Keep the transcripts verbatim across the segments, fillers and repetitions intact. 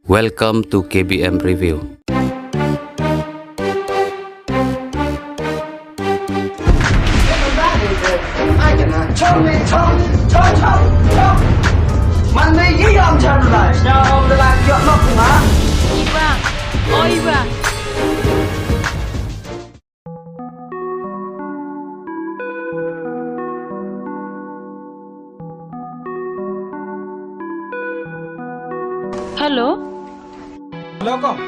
Welcome to K B M Review. Hello. Hello, kong.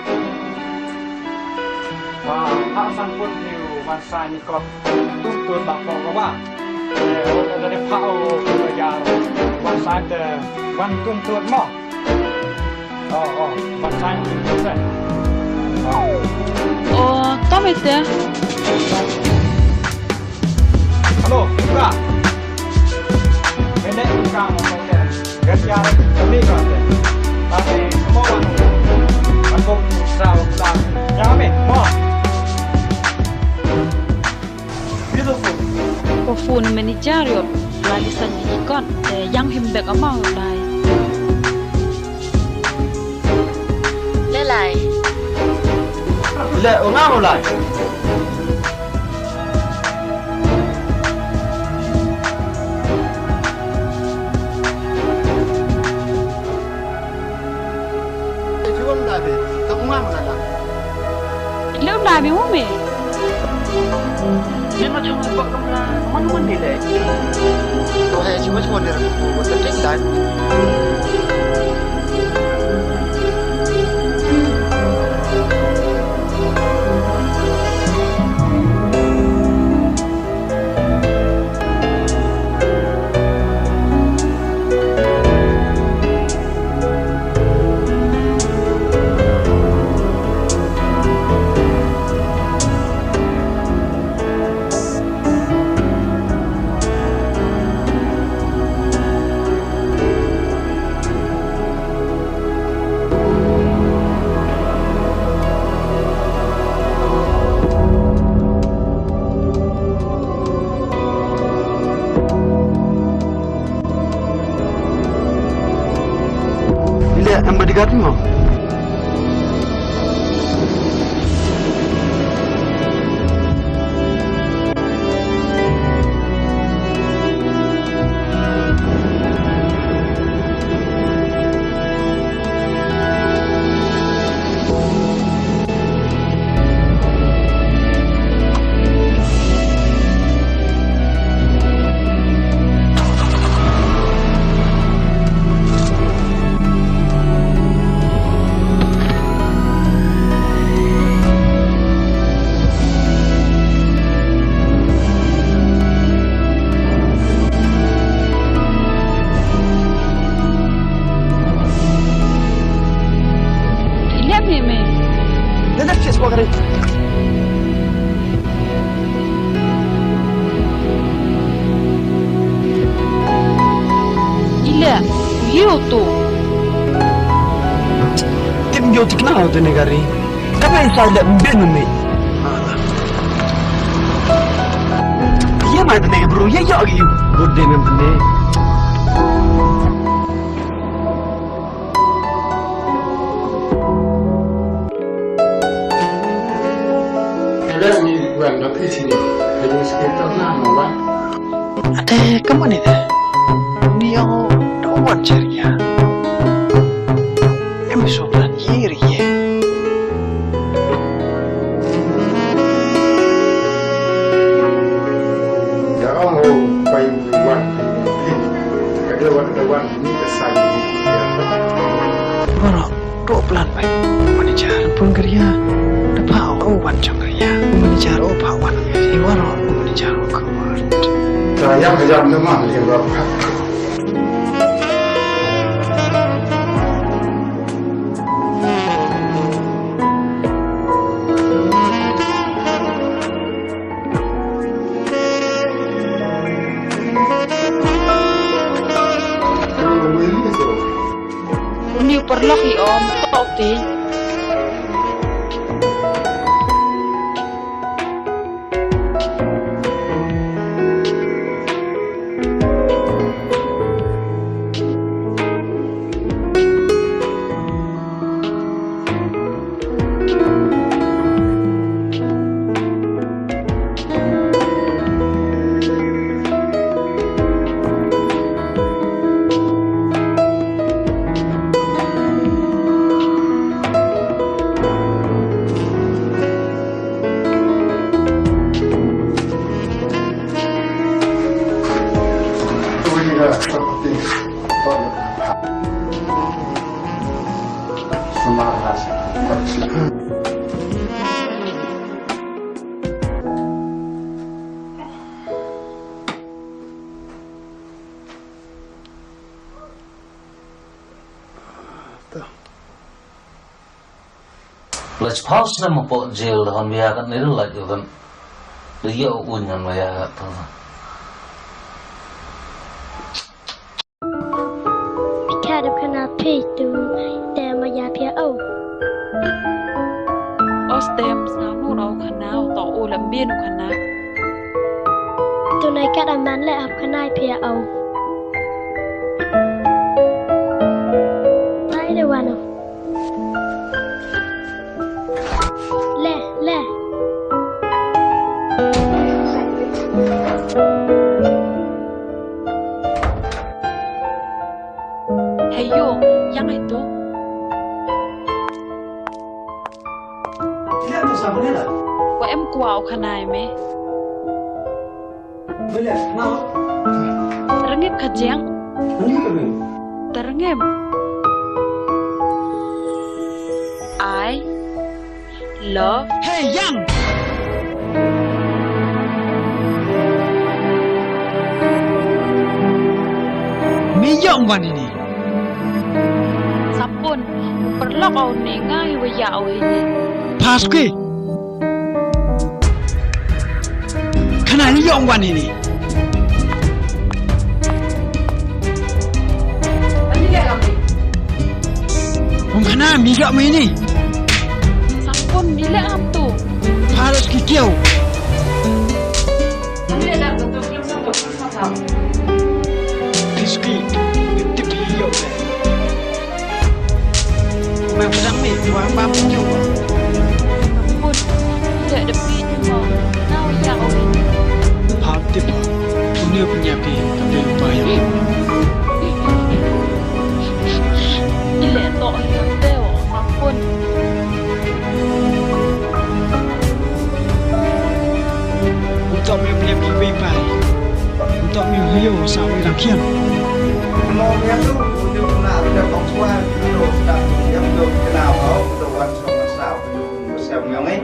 Ba, ha san pun ni wan sai ni kop. Tum tur ba kong ba. Eh, o da de pa o ya. Wan sai de wan tum tur mo. Oh, oh, wan sai tum tur. Oh. Oh, tome te. Hello, Kra. Mene ka mo ko te. Gatia kami ka te. Tapi semua wan. Aku sa sa. Ya me, mo. Beautiful. Ko phone manager yo. Lagi sanji ikon. Eh, yang him bek amau lai. Lelai. Le, unga mulai. Leo na mi umi. Ni ma chong ba kamra man man ni le. To hai ji ma chong ni ra ko ta tik lai. Ile em bodyguard mo. Ilem ni me. Nana kiss wakari. Ile, you too. Tim yo tikna ho tene gari. Kaba isa le mbenu me. Ye ma tene bro, ye yo gi. Good day mem tene. Hello, ni wan no phi sini. Hello, sikit na mo wan. Ate, kamu ni de. Ni yang do wan ceria. Em so plan ye ri ye. Ya, oh, pai wan. Kada wan, kada wan. Ni ka sa ni. Waro, to plan bai. Manager pun geria. Da pha o wan jong geria. Manager o pha wan. I waro manager o ka wan. Ta yang ka jam na ma ni ba pha. Uni u paralok i om, to ti. Leit phaw snem hapoh jail da hon bia katne ruh lait u kan. Da ïoh u ngan ma ïa ka tu. Phi kha dep khana phi tu te ma ïa phi au. Os tem sa nu rau khana to u lam bin khana. Tu nai kat aman le ap khana phi au. Tai le wano. Le, le. Hei yo, yang itu. Wa em kwah u khanai me. Rngip ka jeng. Rngip. I love. Hey, yang. Me ïoh wan ini. Sampun, perlok au ne ngai wa ya au ini. Pas ki. Khana ni ïoh wan ini. Ym khana mi ïoh mi ini. Sampun mi leh am tu. Pas ki kiew. Piski, tip ïoh. Map sang mi, wang bam nyu. Put, tidak ada pi nyu. Nau ya oi. Pam tip. Uni punya pi, tapi lupa ya. Ile to yang teo, ampun. Untuk mi punya pi pi pai. Untuk mi hiu sa mi rakian. Mo mi tu, untuk nak ada kong suai, tu dah yang tu kenal kau, tu wan sama sa, tu siap nyong eh.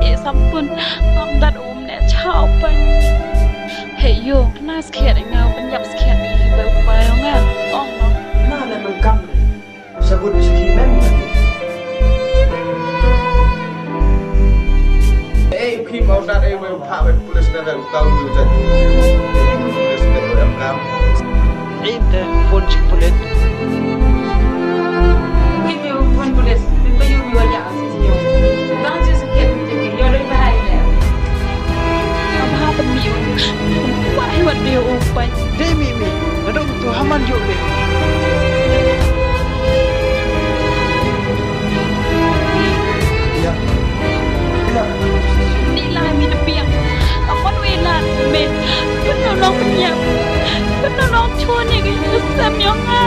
Eh, sampun, am dat um ne chao pai. Hey yo, na skhet nga, penyap skhet ni, bai upai nga, ong no. Na le mengkam. Sabut bisi ki mem. Ei, u khim au dat ei, wei u phah wei pulis na wei u tau u jat. Pulis na wei em kam. Ei, te phone chi pulis. Ei, te phone pulis. Te pa yu yu ya si si yu. Tang chi sakit, te yu ri bahai le. Am ha te mi u. Wah, wat de u pai. Dei mi mi, nadong tu haman juk mi. Ni lai mi te piang. Amon wi lan mi. Pynno nong pynïap. Pynno nong chua ni ki sem yong nga.